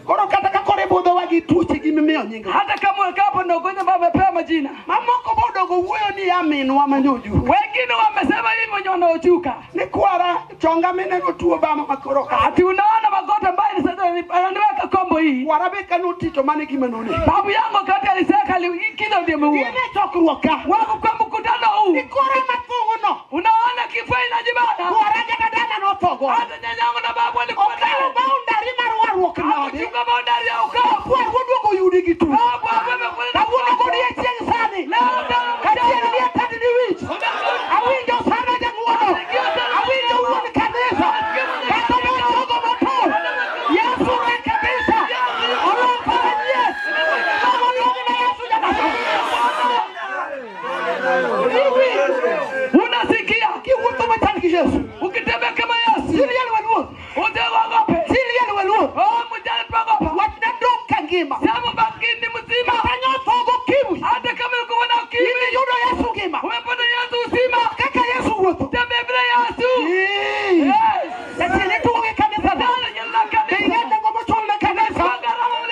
Koro kata ka koro ibudhowa gi tuoche gi mimiyo nying. Hata kama unakaa hapo na ugonjwa ambao umepewa majina. Mamoko bodogo wuoyo ni ya minwa manyoju. Wengine wamesema hivi wenye wanaochuka. Ni kwara chonga minego tuo bama makoro ka. Ati unaona magoti ambayo ni sasa ananiweka kombo hii. Kwara be kanoti to mane gima none. Babu yangu wakati aliseka kilo ndio ameua. Gin e chokruok ka. Wako kwa mkutano huu. Ni kwara mathung'o no. Unaona kifua inajibana. Kwara kata dala nothogo. Hata nyanyangu na babu walikuwa Okalo naye. boundary mar warruok nade. Hakuchunga boundary ya ukoo. Kwar woduogo oyudi gi tuo. Babu amekuja na Kawuono godiechieng' sani. Leo mchana Kachiel ni atadi ni wich. Awinjo sana jang'uono. Awinjo wuon kanisa. Kata nochogo motur. Yesu rekebisha. Oloko manyien. Logo duong' ne Yesu Janazareth. Iwinjo. Unasikia? Kiwuotho machal gi Yesu. Ukitembea kama Yesu. Siliel waluor. Usiogope. Siliel waluor. Oh, mjane tuogopa. Wachna dong' ka ngima. Sema bakini mzima. Kata nyothogo ukimwi. Hata kama ulikuwa na ukimwi. Imeyudo Yesu ngima. Umepata Yesu uzima. Kaka Yesu wuotho. Tembea bila Yesu. Ee. Yes. Jachien itugo gi kanisa. Sala jina Be kanisa. ing'e nengo mochul ne kanisa?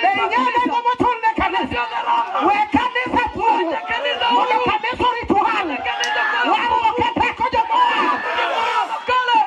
Be ing'e nengo mochul ne kanisa? Sio gharama. We kanisa thuolo. Wacha kanisa Mondo huru. kanisa orit wal. Kanisa kwa Warruok e teko jomoa. Kale.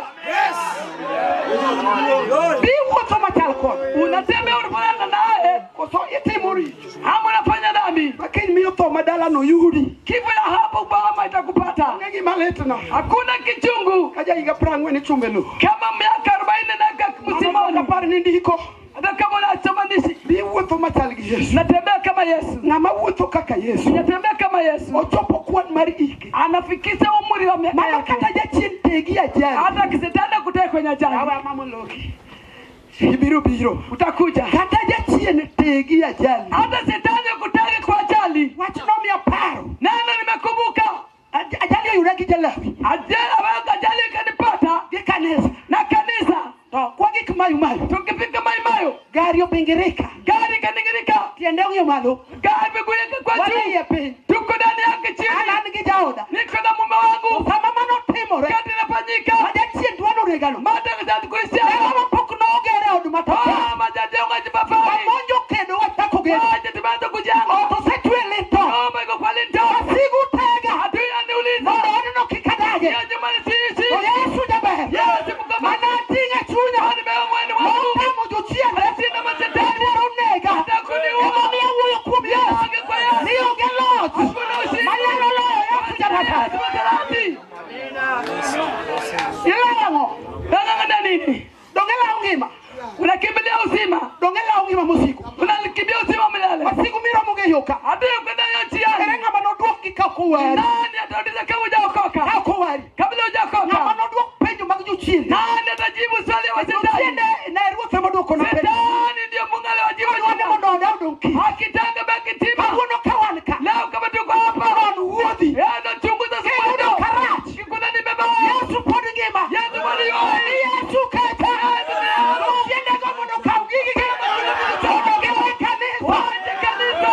Bi wuotho machal kode. Unatembea unafanana naye. Koso itimo richo. Ama unafanya dhambi. Ma kiny miyo tho ma dalano yudi. Kifo ya hapo Bama itakupata. Onge gima litna. Hakuna kichungu Ka ja higa prang'wen ichumbe lo. kama miaka 40 na Mano msimoni. apar ni ndiko. Hata kama unasoma ndishi. Bi wuotho machal gi Yesu. Natembea kama Yesu. Ng'ama wuotho kaka Yesu. Natembea kama Yesu. Ochopo kwan mar hike. Anafikisha umri wa miaka Mano yake. kata jachien tegi ajali. Hata kisetanda kutoka kwenye ajali. Awa mamoloki. Ibiro biro. Utakuja. Kata jachien tegi ajali. Hata shetani akutake kwa ajali. Wachno miya paro. Neno nimekumbuka. Ajali oyuda gi Jalawi. Ajali ambayo ajali ikanipata Gi kanisa. na kanisa. To kwa gik mayu mayu. Tukifika Maimayo, Gari obingirika. gari ikaningirika. Tiende ong'iyo malo. Gari miguu yake kwa Wadhi juu. e piny. Tuko ndani yake An chini. an gi jaoda. Niko na mume wangu. Sama mano timore. Kati inafanyika. Ma jachien dwa noregano. Mata kazazi kuishia. Dalawa pok nogere od matofali. Ah, majajengo jipafai. Wamonjo kendo wachako gedo. Aje tumeanza kujenga. Ot osetwe lito. Nyumba iko kwa linto. Wasigu tega. Adui aniuliza. Mondo odno kik adage. Hiyo nyumba ni sisi. To Yesu jaber. Yesu mkombozi. Mana ating'e chunya. Kwani wewe mwene wangu. Notamo jochiende. Sina mashetani. Dwaro nega. Atakuniua. Emomiyo awuoyo kuom Yesu. Onge kwa Yesu. Ni onge loch. Hakuna ushindi. Manyalo loyo Yesu Janazareth. Yesu Msalati. Ilawo ang'o? Unang'ang'ania nini? Donge ilawo ngima? Unakimbilia uzima. Donge ilawo ngima mosiko? Unakimbia uzima milele. Wasigu miromo go e yo ka. Adui kwenda hiyo Ere njiani. ng'ama nodwok gi ka ok owari? Nani atauliza kama hujaokoka? Ka ok owari. Kabla Ng'ama hujaokoka. nodwok penjo mag jochiende? Nani atajibu swali ya washetani? Jochiende ne ruoth ema odwoko na penjo. Shetani ndiyo Mungu aliwajibu. Odwa ni mondo oda odong' kiny. Akitaka baki tima. Kawuono ka wan ka. Leo kama tuko hapa. Non wuodhi. Yeye anachunguza Kiyudo siku. karach. Kikuna ni baba. Yesu pod ngima. Yesu bado yu hai. Yesu kecha. Jochiendego mondo okaw gigi. Mondo giwe kanisa. Waje kanisa.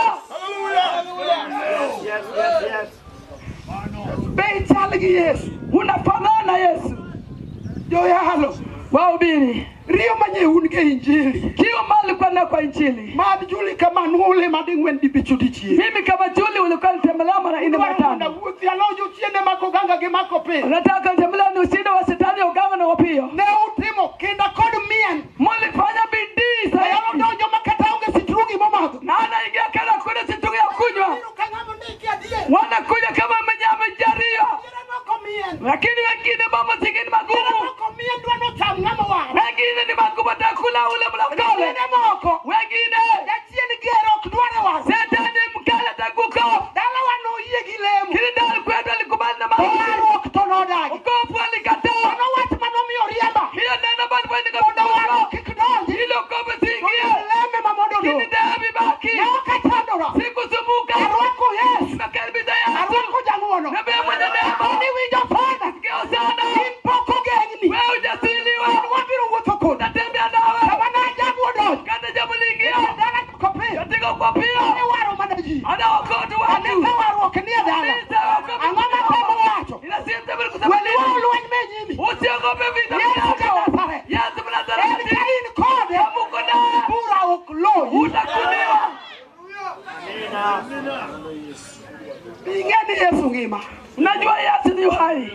Be ichal gi Yesu? Unafanana na Yesu. Joyalo. Wahubiri. Riyo manye un ge injili. Kiu mali kwa na kwa injili. Mad Juli kama nule mading'wen dibich odiechieng'. Mimi kama Juli ulikuwa nitembelea mara nne mara Dwaro mondo tano. awuothi alo jochiende mag oganga gi mako piny. Unataka nitembelea ni ushindi wa shetani uganga na wapio. Ne utimo kinda kod mien. Mulifanya bidii Ayalo zaidi. donjo ma kata onge sitrungi momadho. Na anaingia kana kuna situngi ya kunywa. Biro ka ng'ama ondiki adier. Wanakuja kama mwenye amejariwa. Adiera moko mien. Lakini wengine mambo zingine Adiera magumu. moko mien dwa nocham ng'ama waro. Wengine ni magumu atakula ule mlokole. Wengine moko. Wengine Jachien ger ok dwar e waro. shetani mkali atakuko. Dalawa noyie gi lemo. Kilidali kwetu alikubali na To maombi. warruok to nodagi. Ukovu alikataa. Mano wach manomiyo riemba. Hiyo neno bado Mondo warruok kik donji. Ile ukovu To siingie. leme ma mondo Lakini odong'. damu ibaki. Ne ok achandora. Sikusumbuka. Arwako Yesu. Nimekaribisha Yesu. Arwako jang'wono. Nabii mwenye neema. Ani winjo sana. Sikia sana. In pok ogeng'ni. Wewe hujasiliwa. In wabiro wuotho kodi. Natembea nawe. Kama ne ajabu odonjo. Kata jambo liingia. Dala kopio. Katika ukwapio. Ne waro mana ji. Anaokoa tu watu. Kanisa warruok nie dala. Kanisa wokovu. Ang'o matemo wacho? Inasema kusema kusema Weliwa nini? lweny me nyimi. Usiogope vita Yesu vyako. ja Nazareth. Yesu En Mnazareti. ka in kode. Kama uko naye Bura ok loyi. utakuliwa. Ing'e ni Yesu ngima. Unajua Yesu ni uhai.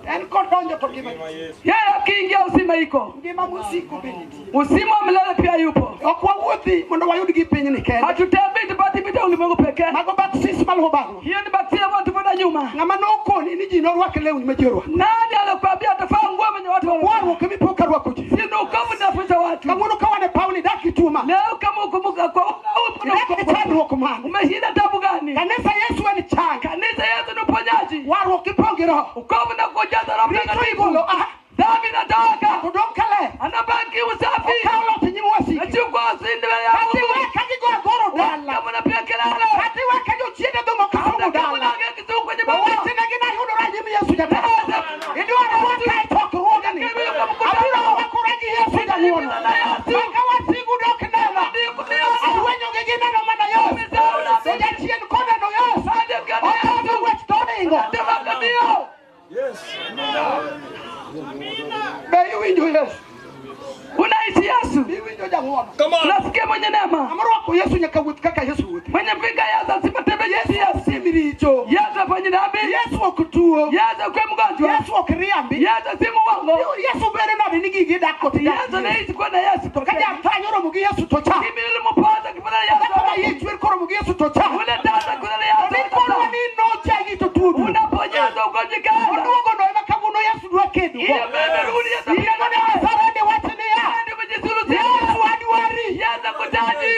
En kodonjo to ngima nitie. Yeye akiingia uzima iko. Ngima mosiko be nitie. Uzima wa milele pia yupo. Ok wawuothi mondo wayud gi pinyni kende. Hatutembei tupate vita ulimwengu pekee. Mago baptist maluwo bang'wa. Hiyo ni bakteria ambayo tumeona nyuma. Ng'ama nokoni ni ji norwak lewni ma ji orwako. Nani alikwambia atafaa nguo mwenye watu wa Warruok emipo ka rwako ji. Si ni ukovu tunafunza watu. Kawuono ka wan e pawni dak ituma. Leo kama ukumbuka kwa Idak gi chandruok mane. umeshinda tabu gani? Kanisa Yesu en chang. Kanisa Yesu ni uponyaji. Warruok ipong' gi Roho. Ukovu na kujaza Roho Richo Mtakatifu. igolo a. Dhambi inatoka. To dong' kaler. Anabaki usafi. Okaw loch e nyim wasiki. Nachukua ushindi mbele ya Kata Mungu. iwe ka gigo agoro dala. Kama unapiga kelele. Kata iwe ka jochiende dhumo Hata kasomo kama dala. unaongea kizungu kwenye baba. Owachnegi nayudora e nyim Yesu jatelo. Idwaro rwaka e chokruogni. Abiro rwakora gi Yesu jang'wono. Maka wasigu dok neno. Arwenyogi gi neno mana Yesu. To jachien koneno Yesu. Otamo wach to oringo. Be iwinjo Yesu? Unaishi Yesu. Be iwinjo jang'wono? Unasikia mwenye neema. Ng'ama orwako Yesu nyaka wuoth kaka Yesu wuotho. Mwenye mpinga Yesu asipotembee Yesu. Yesu tim richo. Yesu afanye dhambi. Yesu ok tuo. Yesu akuwe mgonjwa. Yesu ok riambi. Yesu si muongo. Yesu bedo nade ni gigi dak kod Yesu anaishi kuwa na Yesu Ka tokea. jathany oromo gi Yesu to cha. Mimi nilimpata kipata Yesu. Kama yie chwer koromo gi Yesu to cha. Ule tata kuna To Yesu. ni korwa ni nochagi to tuo duogo. Unaponyesha ugonjwa kaenda. Oduogo no ema kawuono Yesu dwa kedo. Ile mimi rudi Yesu. Yiego ne Nazareth wach niya. Ndio kujisuluhisha. Yesu adwari. Yesu akutaji.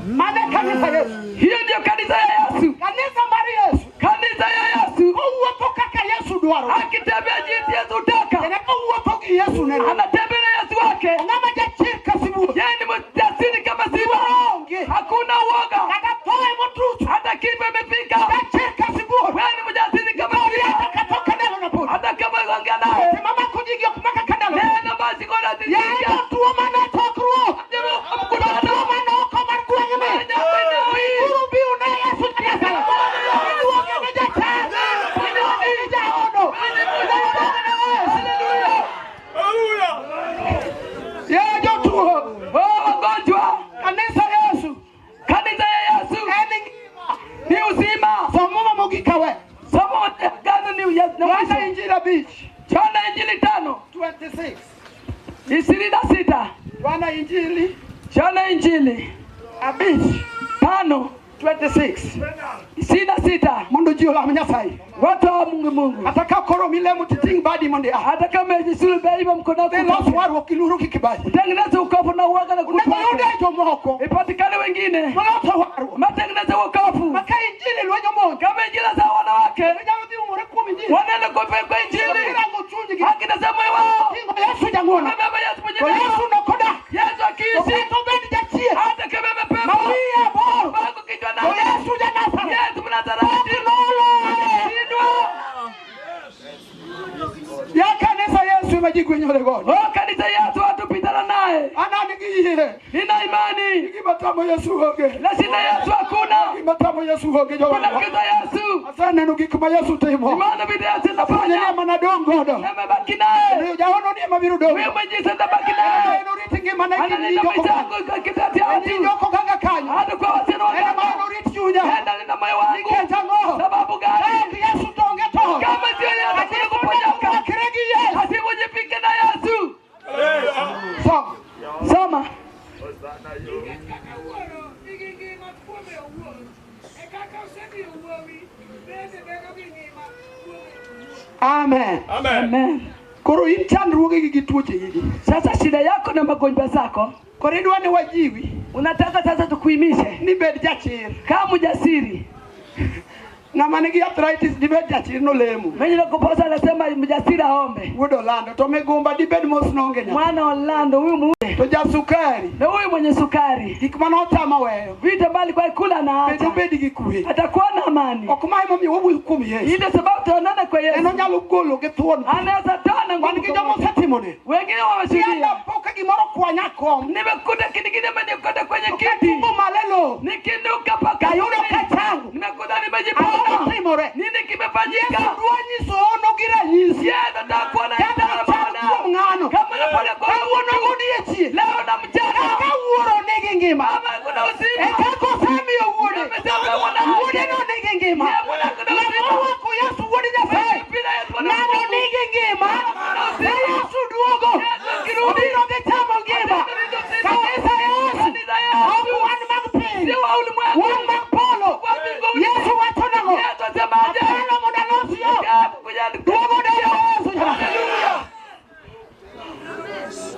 Mane kanisa Yesu. Hiyo ndio kanisa ya Yesu. Kanisa mar Yesu. Kanisa ya Yesu. Owuotho kaka Yesu dwaro. Akitembea jinsi Yesu utaka. Kendo kowuotho gi Yesu neno. Anatembea na Yesu wake. Ng'ama jachir ka sibuor. Yeye ni mjasiri kama simba. Onge. Hakuna uoga. Kata thoe motuch. Hata kifo imefika. Jachir ka sibuor. Wewe ni mjasiri kama Oriata simba. kata ok andalo na podi. Hata kama ongea naye. Weche mamako ji gi ok maka kandalo. Neno basi kona Yaye tisikia. jotuo mane chokruok. Jotuo mane oko mar gweng'ni. Biuru bi une Yesu ja Nazareth. Iluonge ni jachan. Iluonge ni jaono. Iluonge ni Yesu. Yaye jotuo. Oh, wagonjwa. Kanisa Yesu. Kanisa ya Yesu En ngima. ni uzima. Som Muma mogik awe. Somo gano ni Yesu na Yohana mwisho. Injili abich. Yohana Injili 5 26. 26. Yohana Injili Yohana Injili abich. 5 26. 26. Mondo ji olam Nyasaye. Watu wa Mungu Mungu. Kata ka koro milemo titing' badi mondo ia. Hata kama Yesu mkono wako Dhi los utoke. warruok gi luoro kik ibayi. Tengeneza ukovu na uoga na Onego kutoka. yude jomoko Ipatikane wengine. maloso warruok. Matengeneza wokovu. Ma ka injili lwenyo mon. Kama injili za wanawake Ginyalo dhi umore kuom injili. wanaenda kupeleka injili. Girango chunygi. Akitazama moyo wao. Tingo Yesu jang'wono. Baba Yesu To mwenyewe. Yesu nokodak. Yesu To akiishi kata obed jachien. hata kama Ma pepo wiye bor. bako kichwa To nane. Yesu ja Nazareth. Yesu Mnazareti Noloye. shindwa. Ya kanisa Yesu ema ji gwenyore godo. Oh, kanisa Yesu watu pitana naye. An an gi yie. Nina imani. Gima tamo Yesu onge. La sina Yesu hakuna. Gima tamo Yesu onge Kuna jowadwa. kitu Yesu. Aseneno gik ma Yesu timo. Imani vitu Yesu Afwenyo ni inafanya. ema nadong' godo. Nimebaki naye. Jaono ni ema biro dong'. Huyu mwinjilisti nitabaki naye. Enorit ngimana e kind Analinda ji maisha joko yangu kwa kitati ya kanyo. watu. Joko kaka kanyo. Hata kwa wasio En ema waganga. enorit chunya. Nenda linda moyo wangu. Nikech ang'o? Sababu gani? Ka ok Yesu to onge tony. Kama sio Yesu hakuna kuponyoka. Makre gi Yesu. Asipojipike na Yesu. Som. Soma. Nikech kaka Wuoro nigi ngima kuome owuon, e kaka osemiyo Wuowi bende bedo gi ngima kuome owuon. Amen. Amen. Amen. Koro in chandruogegi gi tuochegi. Sasa shida yako na magonjwa zako, Koro idwa ni wajiwi unataka sasa tukuimishe ni bed jachir. kama mjasiri. Ng'ama nigi arthritis dibed jachir nolemo. Mwenye nakuposa anasema mjasiri aombe. Wuod Olando to migumba dibed mos nonge nyathi. Mwana Orlando huyu mu To jasukari na huyu mwenye sukari, gik mane ochamo weyo. vitu ambavyo alikuwa kula na Bed acha, obed gi kwe. atakuwa na amani. Ok ma emomiyo wawuoyo kuom Yesu. Hii ndio sababu tuonane kwa En Yesu, onyalo golo gi thuon. anaweza toa na Wan nguvu. gi joma osetimone. Wengine wameshuhudia, Tienda pok ka gimoro kwanya kom. nimekuta kitu kingine imenikuta kwenye To kiti, katumbo malo e lowo. nikinuka paka Kayudo kachango. nimekuta Ang'o nimejipona. matimore? Nini kimefanyika? Yesu dwa nyiso hono gi ranyisi. Yesu nataka kuona Kata ishara chal Bwana. kuom ng'ano. Kama naponya kwa Kawuono mtu godiechieng'. leo na mchana, Kaka wuoro nigi ngima. kama kuna E uzima, kaka osemiyo wuode. Amesema mwana Wuode no nigi ngima. Yeye mwana kuna Ng'ama uzima. orwako Yesu wuod Nyasaye. Bila Yesu mwana Ng'ano Mungu. nigi ngima. Kuna Ka uzima. Yesu duogo. Yesu akirudi. Obiro gi chamo ngima. Ataleta uzima. Kanisa Yesu. Kanisa Yesu. Ok wan mag piny. Si wa ulimwengu. Wan mag polo. Wa mbinguni. Yesu wacho nang'o? Yesu asemaje? Apelo mondo alos yo. Jabu kuja Duogo dala Yesu. Haleluya.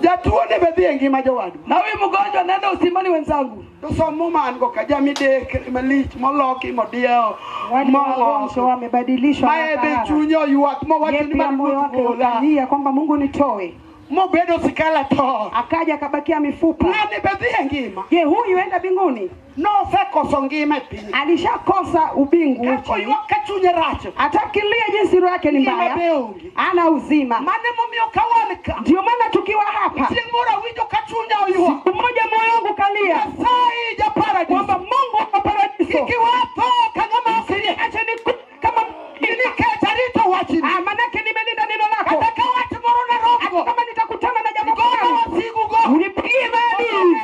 Jatuo ne be dhi e ngima jowadwa. Na huyu mgonjwa anaenda usimani wenzangu. To som muma an go ka jamidekre malich moloki modiewo Wale mong'ok wagonjwa wamebadilishwa ma na ebe tahara. chunye oywak mowacho Ye ni pia mar moyo ruoth wake gola ukalia kwamba Mungu nitoe, mobedo skeleton. akaja akabakia mifupa. Ng'ani be dhi e ngima. Je, huyu enda mbinguni? Nosekoso ngima e piny. Alishakosa ubingu, Kaka oywak ka chunye rach. atakilia jinsi roho yake ni Ngima be mbaya, onge. ana uzima. Mano emomiyo ka wan ka. Ndio maana tukiwa hapa, Chieng' moro awinjo ka chunya oywak. siku moja moyo wangu kalia Nyasaye ja paradis. kwamba Mungu wa paradiso, Kik iwatho ka ng'ama ok riek. acha ni kama Nikech arito wachni. Ah, manake nimelinda neno lako. Kata ka wach moro ne Hata romgo. kama nitakutana na jambo Gono fulani, wasigugo. unipigie maadui,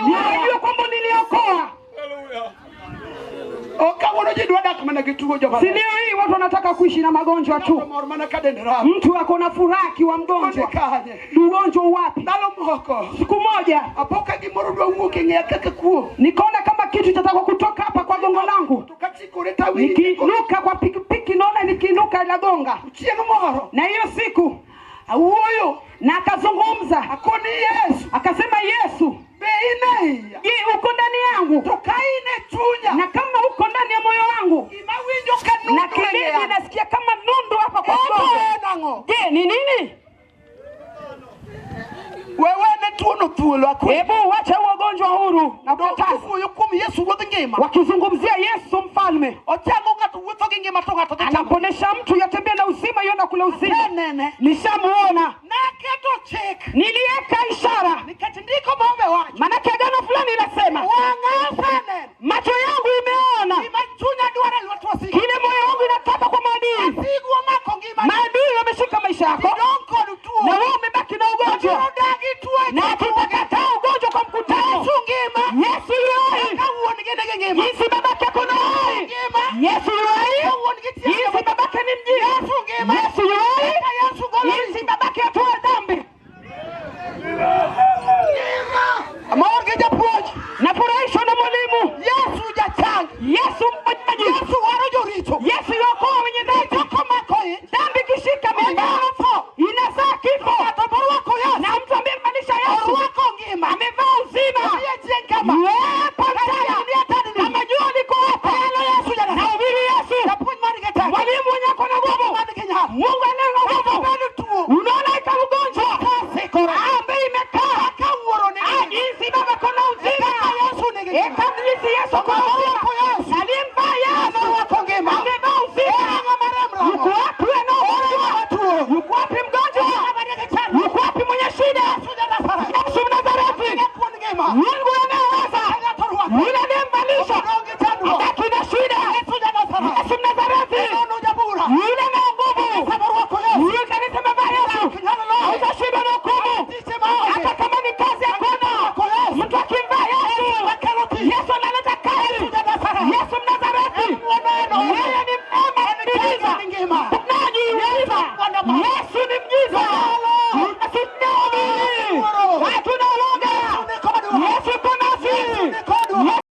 niwajue kwamba niliokoa. Hallelujah. Ok kawuono ji dwa dak mana gi tuo joma. Si leo hii watu wanataka kuishi na magonjwa tu. Mor mana ka dende rach. Mtu ako na furaha akiwa mgonjwa, Kanye. ugonjwa wapi? Ndalo moko. Siku moja Apo ka gimoro dwa wuok e ng'eya kaka kuo. nikaona kama kitu chataka kutoka hapa kwa gongo langu, To kachikore tawinjo. nikiinuka kwa pikipiki, naona nikiinuka inagonga. Chieng' moro. Na hiyo siku Awuoyo. na akazungumza Akoni Yesu. akasema, Yesu, Be in e iya. je, uko ndani yangu? To ka in e chunya. Na kama uko ndani ya moyo wangu Gima winjo ka na nundu e kilindi ng'eya. nasikia kama nundu hapa kwa Ebo mgongo, en ang'o? je, ni nini? We wene tuono thuolo akwe. Hebu wacha huo ugonjwa huru na ukataza. Kiwuoyo kuom Yesu ruodh ngima. Wakizungumzia Yesu mfalme, Ochango ng'ato wuotho gi ngima to ng'ato dhi chamo. anaponesha mtu yatembea na uzima, yona kule uzima. Asenene. Nishamuona, Naketo chik. niliweka ishara, Nikech ndiko ma obe wacho. manake agano fulani inasema Wang'a oseneno. macho yangu imeona Gima chunya dwaro e lwet wasigu. kile moyo wangu inataka kwa maadui. Wasigu omako ngima. Maadui wameshika maisha yako Idong' kod tuo. na wewe umebaki na ugonjwa, Abiro dagi tuo e na tutakataa ugonjwa kwa mkutano. Yesu ngima. Yesu yu hai, Ka wuon gi nigi ngima. jinsi babake ako na uhai. Ngima. Yesu yu hai, Ka wuon gi tiyo jinsi babake ni mjinga. Yesu ngima. Yesu yu hai, Ka Yesu golo jinsi babake atoa dhambi. Amor gi japuonj. Nafurahishwa na mwalimu Yesu jachang. Yesu mponyaji. Yesu waro joricho. Yesu yuokoa wenye dhambi. Joko mako ich. Dhambi ikishika mimba Onyalo tho. inazaa kifo, Ng'ato morwako Yesu. na mtu amemvalisha Yesu Orwako ngima. amevaa uzima. Odhi e chieng' kama. Hapa mchana kama jua liko hapa, Ayalo Yesu jana. nahubiri Yesu. Japuonj man gi teko. Mwalimu mwenye ako na nguvu, Man gi nyalo. Mungu anaye na Kata nguvu. obedo tuo. Unaona ika ugonjwa Kasikore. ambe imekaa Ka wuoro nigi Ah, ngima. jinsi baba kona uzima, Kaka Yesu nigi ngima. eka jinsi Yesu kona Orwako uzima, Yesu. aliyemvaa Yesu Orwako ngima. amevaa uzima. Ng'ama rem romo. Yuko wapi anaogonjwa? Tuo. Yuko wapi mgonjwa? Yuko wapi mwenye shida? Yesu Mnazareti. Yeye ni mema En kupitiliza. changa ni ngima. Uponaji Yesu uzima. okwanyo malo. Yesu